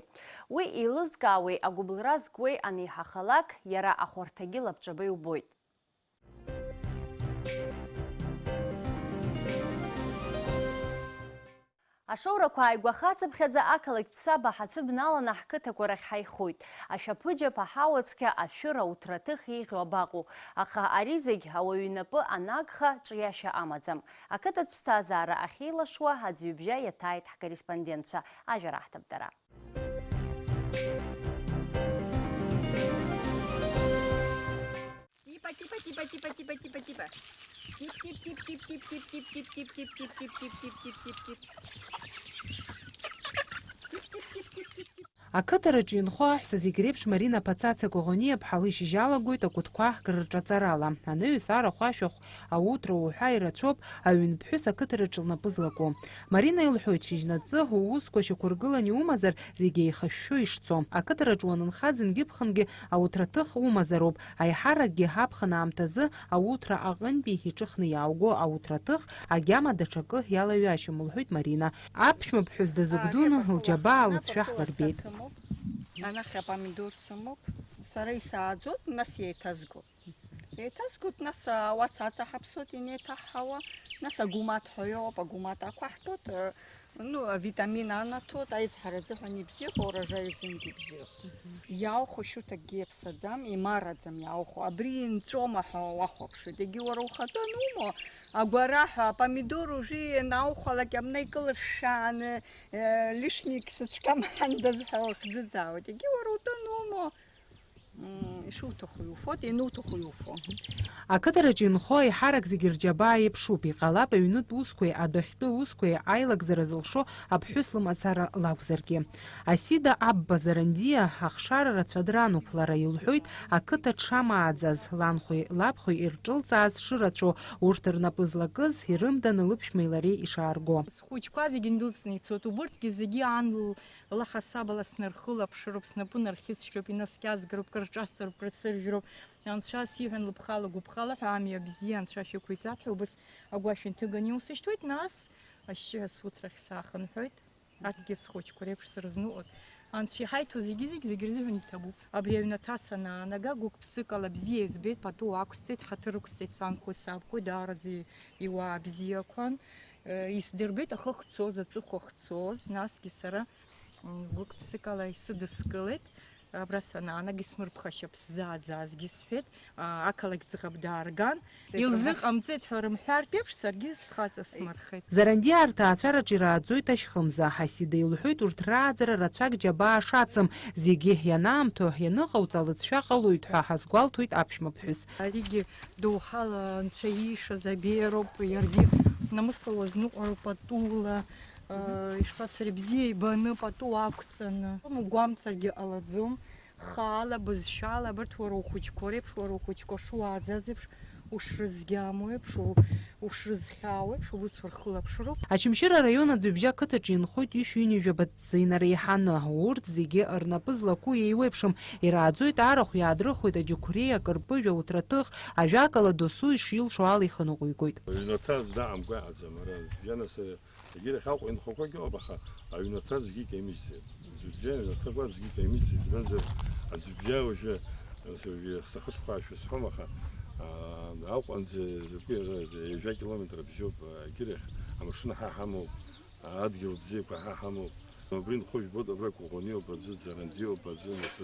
Уи еилызкаауеи агәыбылра зкуеи анеиҳахалак, иара ахәарҭагьы лабҿаба иубоит. Ашоурақәа ааигәахацыԥхьаӡа ақалақь Ԥсаба ҳацәыбналаны ҳқыҭақәа рахь ҳаихоит. Ашәаԥыџьаԥ, аҳауа цқьа, ашәыр, ауҭраҭых еиӷьу абаҟоу? Аха ари зегь ауаҩы инапы анагха ҿиашьа амаӡам. Ақыҭатә ԥсҭазаара ахьеилашуа аӡҩыбжьа иаҭааит ҳкорреспондентцәа. Ажәа раҳҭап дара. Типа, типа, типа, типа, типа, типа, типа. Тип, тип, тип, тип, тип, тип, тип, тип, тип, тип, тип, тип, тип, тип, тип, тип, тип. Тип, тип, тип, тип, тип, тип. Ақыҭараҿы инхо аҳәса зегь реиԥш Марина Пацаца Коӷониаԥҳа лышьыжь алагоит акәытқәа аҳкра рҿаҵарала. Анаҩс арахә ашәахә, аутра уҳәа ирацәоуп аҩынԥҳәыс ақыҭараҿы лнапы злаку. Марина илҳәоит, шьыжьнаҵы уусқәа шьақәыргылан иумазар, зегь еихышәшәо ишцо. Ақыҭараҿы уанынхаз зынгьы-ԥхынгьы ауҭраҭых умазароуп. Аиҳаракгьы ҳаԥхын аамҭазы ауҭра аҟынтәи иҿыхны иаауго ауҭраҭых агьама даҽакы иалаҩашьом, лҳәоит Марина. Аԥшәма ԥҳәыс дазыгәдуны, лџьабаа лыҵшәа ҳлырбеит. Анахь апомидор сымоуп. Сара исааӡоит, нас иеиҭазго. Еиҭазгоит, нас, ауаца аҵаҳаԥсоит инеиҭаҳҳауа, нас агәымаҭ ҳәа иоуп, агәымаҭ ақәаҳтәоит, э, ну, авитамин анаҭоит, аизҳара азыҳәан ибзиоуп, урожаи азынгьы ибзиоуп. Мгм. Иаухәо шьуҭакгьы иаԥсаӡам, имараӡам иаухәо, абри инҵәома ҳәа уахәаԥшуеит, егьи уара ухатәы анумоу, агәараҳәа, апомидор уже ианаухәалак абна икылыршәшәааны, э, лишник сыцәгамҳандаз ҳәа уахӡыӡаауеит, егьи уара утәы анумоу. М, ишуҭаху иуфоит, иануҭаху иуфо. Ақыҭараҿы инхо аиҳарак зегьы рџьабаа еиԥшуп, иҟалап аҩнытә усқәеи адәахьтәы усқәеи аилагӡара зылшо аԥҳәыс лымацара лакәзаргьы. Асида Абба Зарандиа ахшара рацәа дрануп, лара илҳәоит, ақыҭа дшамааӡаз, ланхәеи лабхәеи ирҿылҵааз шырацәоу, урҭ рнапы злакыз, ирымданы лыԥшәмеи лареи ишаарго. Схәыҷқәа зегьы ндәылҵны ицоит, убырҭгьы зегьы ан л-, лаҳасабала снархылаԥшроуп, снапы нархьысшьроуп, инаскьазгароуп, кыр ҿасҵароуп, кыр цыржәроуп. Анцәа сиҳәан, лыԥхала гәыԥхала ҳәа, амҩа бзиа, Анцәа шәықәиҵап ҳәа, убыс агәашә инҭыганы иусышьҭуеит, нас ашьшьыҳәа суҭрахь саахынҳәуеит. Арҭгьы схәыҷқәа реиԥш срызныҟәоит. Анцәа иҳаиҭо зегьы-зегь, зегь рзыҳәан иҭабуп. Абри аҩнаҭа санаанага, гәык-ԥсыкала бзиа избеит, пату ақәсҵеит, ҳаҭыр ықәсҵеит, санқәеи сабқәеи, даараӡа иуаа бзиақәан. Э, исдырбеит ахы ахьцоз, аҵыхәа ахьцоз, насгьы сара, м, гәык-ԥсыкала исыдыскылеит. Абра санаанага, исмырԥхашьап сзааӡазгьы, сҳәеит, а, ақалақь ӡӷаб даарган, илзыҟамҵеит ҳәа рымҳәартә еиԥш, саргьы схаҵа смырхеит. Зарандиаа рҭаацәараҿы ирааӡоит ашьхымза. Ҳасида илҳәоит урҭ рааӡара рацәак џьабаа шацым, зегьы ианаамҭоу ианыҟауҵа лыҵшәа ҟалоит ҳәа ҳазгәалҭоит аԥшәмаԥҳәыс. Аригьы доуҳала анцәа иишаз абеиароуп, иаргьы намысла уазныҟәароуп, патула, а, ишԥасҳәари, бзиа ибаны, пату ақәҵаны. Угәамҵыргьы ҟалаӡом. Хаала, бызшәала, абарҭ уара ухәыҷқәа реиԥш, уара ухәыҷқәа шуааӡаз еиԥш, ушрызгьамоу еиԥш, у-, ушрызхьаау еиԥш, убыс урхылаԥшроуп. Очамчыра араион Аӡҩыбжьа ақыҭаҿы инхоит ҩышәи ҩынҩажәаба ҵа инареиҳаны. Урҭ зегьы рнапы злаку еиуеиԥшым, ирааӡоит арахә, иаадрыхуеит аџьықәреи, акырпыжә, ауҭраҭых, ажәакала, досу ишилшо ала иханыҟәигоит. Аҩнаҭа аӡә даҟамкәа иҟаӡам, ара, џьанас, Егьырахь Аҟәа инхақәагьы ыҟоуп, аха аҩнаҭа аӡәгьы икаимыжьӡеит. Аӡҩыбжьа аҩнаҭақәа аӡәгьы икаимыжьӡеит, избанзар, Аӡҩыбжьа уажәы, э, сахыԥхьаашәа сҳәом, аха, аа, Аҟәанӡа закәи, ҩажәа километр абжьоуп, егьырахь амшын ҳа ҳамоуп, адгьыл бзиақәа ҳа ҳамоуп. Убри нхо жәбоит, абра Коӷониоуп аӡәы, Ӡарандиоуп аӡәы, нас,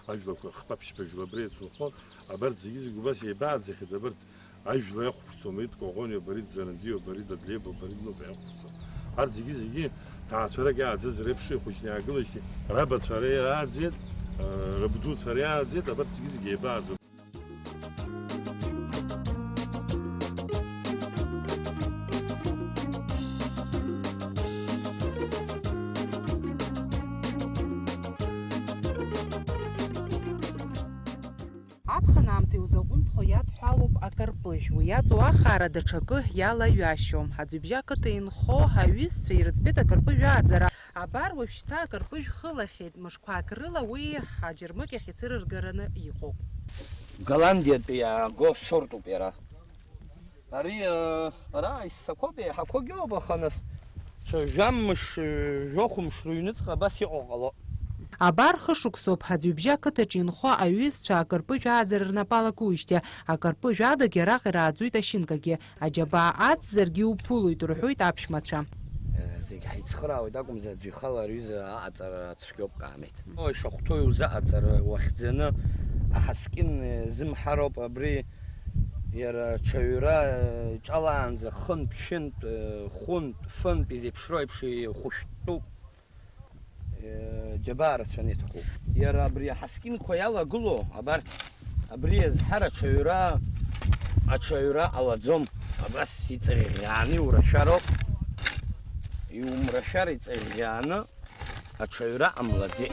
ажәлақәа хԥа-ԥшьба жәла абра еицынхон, абарҭ зегьы-зегь убас еибааӡахьеит, абарҭ Ажәла иахәԥшӡом, арҭ Коӷониоуп, арҭ Ӡарандиоуп, арҭ Дадлеиба, арҭ Нуба иахәԥшӡом. Арҭ зегьы-зегьы ҭаацәарак иааӡаз реиԥш ихәыҷны иаагылеижьҭеи, рабацәа ара иааӡеит, э, рабдуцәа ара иааӡеит, абарҭ зегьы-зегьы еибааӡом. Аԥхын аамҭа иузаҟәымҭхо иадҳәалоуп акарпыжә. Уи иаҵоу ахаара даҽакы иалаҩашьом. Аӡҩыбжьа ақыҭа инхо аҩызцәа ирыӡбеит акарпыжә ааӡара. Абар уажәшьҭа акарпыжә хылахьеит. Мышқәак рыла уи аџьармыкьахь ицәырыргараны иҟоуп. Голландиатәи иааго сортуп иара. Ари, э, ара исақәоуп, еиҳақәагьы ыҟоуп, аха нас, ҽа жәамш, э, жәохәымш рыҩныҵҟа абас иҟоу ҟало. Абар хышықәсоуп, Аӡҩыбжьа ақыҭаҿы инхо аҩызцәа акарпыжә ааӡара рнапы алакуижьҭеи, акарпыжә адагьы араҟа ирааӡоит ашьынкагьы, аџьабаа аӡзаргьы иуԥылоит, рҳәоит аԥшәмацәа. Э, зегь ҳаицхыраауеит акәымзар, аӡәы ихала аҩыза аҟаҵара цәгьоуп, Каамеҭ. Ишахәҭоу иузаҟаҵар уахьӡаны, аҳаскьын зымҳароуп абри, иара аҽаҩра иҿалаанӡа хынтә, ԥшьынтә, хәынтә, фынтә изеиԥшроу еиԥш ихәышәтәуп, џьабаа рацәаны иҭахуп. Иара абри аҳаскьынқәа иалагылоу абарҭ, абри иазҳар аҽаҩра, аҽаҩра ҟалаӡом, абас иҵыӷьӷьааны иурашәароуп, иумрашәар иҵыӷьӷьааны. Аҽаҩра ҟамлаӡеит.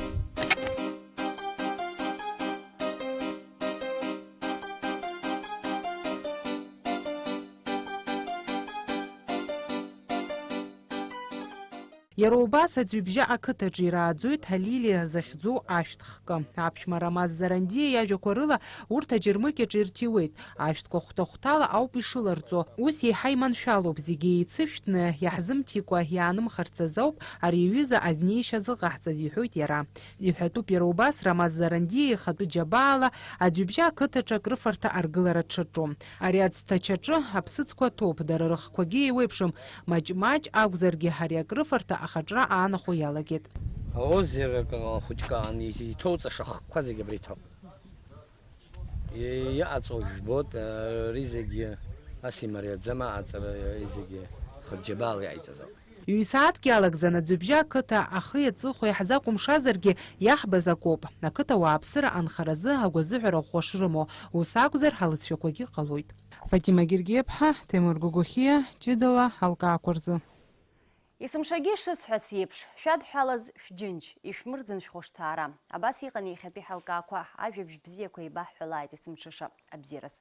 Иара убас Аӡҩыбжьа ақыҭаҿы ирааӡоит алилиа захьӡу ашәҭ хкы. Аԥшәма Рамаз Зарандиа иажәақәа рыла урҭ аџьармыкьаҿ ирҭиуеит. Ашәҭқәа хәҭа-хәҭала ауп ишыларҵо. Ус еиҳа иманшәалоуп, зегьы еицышәҭны иаҳзымҭикәа иаанымхарц азоуп ари аҩыза азнеишьа зыҟаҳҵаз, иҳәоит иара. Иҳәатәуп иара убас Рамаз Зарандиа ихатәы џьабаала Аӡҩыбжьа ақыҭаҿы акрыфарҭа аргылара дшаҿу. Ари ацҭачаҿы аԥсыӡқәа ҭоуп, дара рыхқәагьы еиуеиԥшым, маҷ-маҷ акәзаргьы ари акрыфарҭа ахаҿра аанахәо иалагеит. Аозер хәыҷқәа аан иҭоуҵаша ахқәа зегьы абра иҭоуп. Иҟаҵоу жәбоит, ари зегьы ас имариаӡам аҟаҵара, ари зегьы хыџьабаала иҟаиҵаз ауп. Ҩ-сааҭк иалагӡан аӡҩыбжьа ақыҭа ахи аҵыхәеи ҳзақәымшәазаргьы, иаҳбаз акоуп. Ақыҭа ауааԥсыра анхаразы агәазыҳәара ӷәӷәа шрымоу, ус акәзар, ҳалыҵшәақәагьы ҟалоит. Фатима Гергиаԥҳа, Ҭемыр Гогохиа, ҷыдала ҳалкаақәа рзы. Есымшагьы ишысҳәац еиԥш, шәадҳәалаз шәџьынџь, ишәмырӡын шәхәышҭаара. Абас иҟан иахьатәи ҳалкаақәа, ажәабжь бзиақәа еибаҳҳәалааит есымшыша абзиараз.